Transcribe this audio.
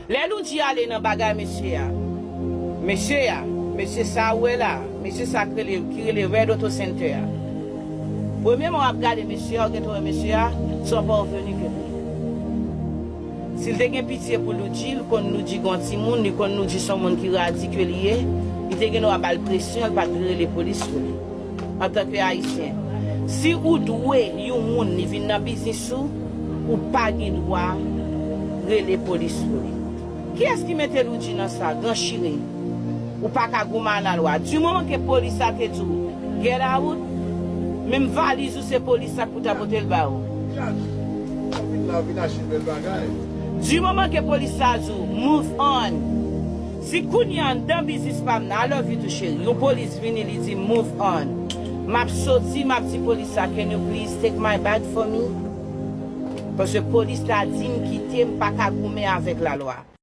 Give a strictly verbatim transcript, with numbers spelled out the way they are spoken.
Lè Loudji ale nan bagay mesye a, mesye a, mesye sa ou wè la, mesye sa k rele, ki rele Red Auto Center a. Premyèman, w ap gade mesye a, ou gentan wè mesye a, se yon pa reveni ke li. Si l te gen pitye pou Loudji, l konn Loudji gon timoun, li konn Loudji se yon moun ki radi ke li ye, li te gen dwa ba l presyon, l pa t rele polis pou li. Antanke Ayisyen, si ou dwe yon moun, li vin nan biznis ou, ou pa gen dwa rele polis pou li. Kiyès ki mete Loudji nan sa? Gran chire. Ou pa ka goumen a lalwa. Di moman ke polis la te di w, "Get out," menm valiz ou se polis la k pou ta pote l ba ou. Di moman ke polis la di w, "Move on." Si kounye a anndan biznis pa m nan, I love you too, cheri. Yon polis vini, li di, "Move on." M ap soti, m ap di polis la, "Can you please take my bag for me?" Paske polis la di m kite, m pa ka goumen avèk lalwa.